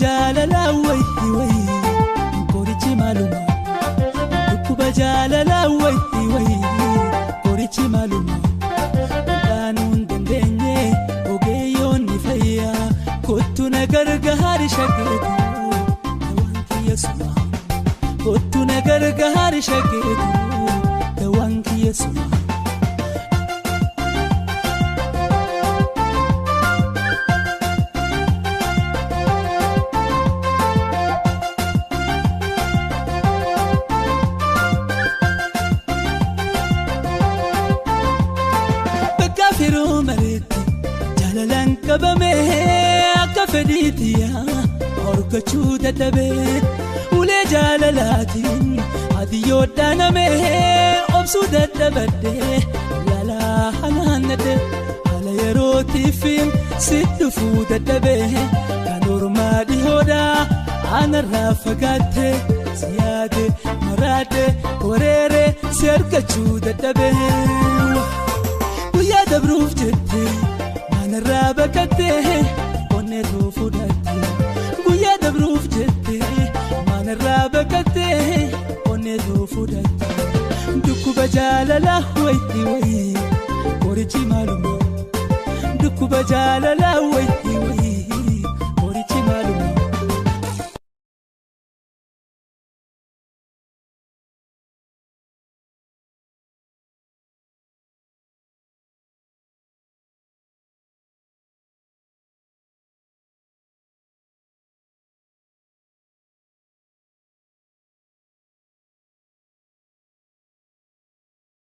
Jaalala wayi wayi qorichi maaluma dhukkuba jaalala wayi wayi qorichi maaluma wal'aanuun dandeenye ogeeyyoonni fayyaa kottu na gargaari shageetu dawaan kiyya suma kottu na gargaari shageetu dawaan kiyya suma. Jaalalaan qabamee akka fedhiitiyaa horgachuu dadhabee ulee jaalalaatiin adiyyoo dhaanamee obsuu dadhabadhee laalaa hanaannadhee haala yerootiifin si dhufuu dadhabee kan ormaa dhihoodhaa aanarraa fagaattee si yaade maraadhe wareeree si argachuu dadhabee. Guyyaa dabruuf jettee manarraa baqattee onneetu fudhattee guyyaa dabruuf jettee manarraa baqattee onneetu fudhattee dhukkuba jaalala wayi wayi qorichi maaluma dhukkuba jaalala wayi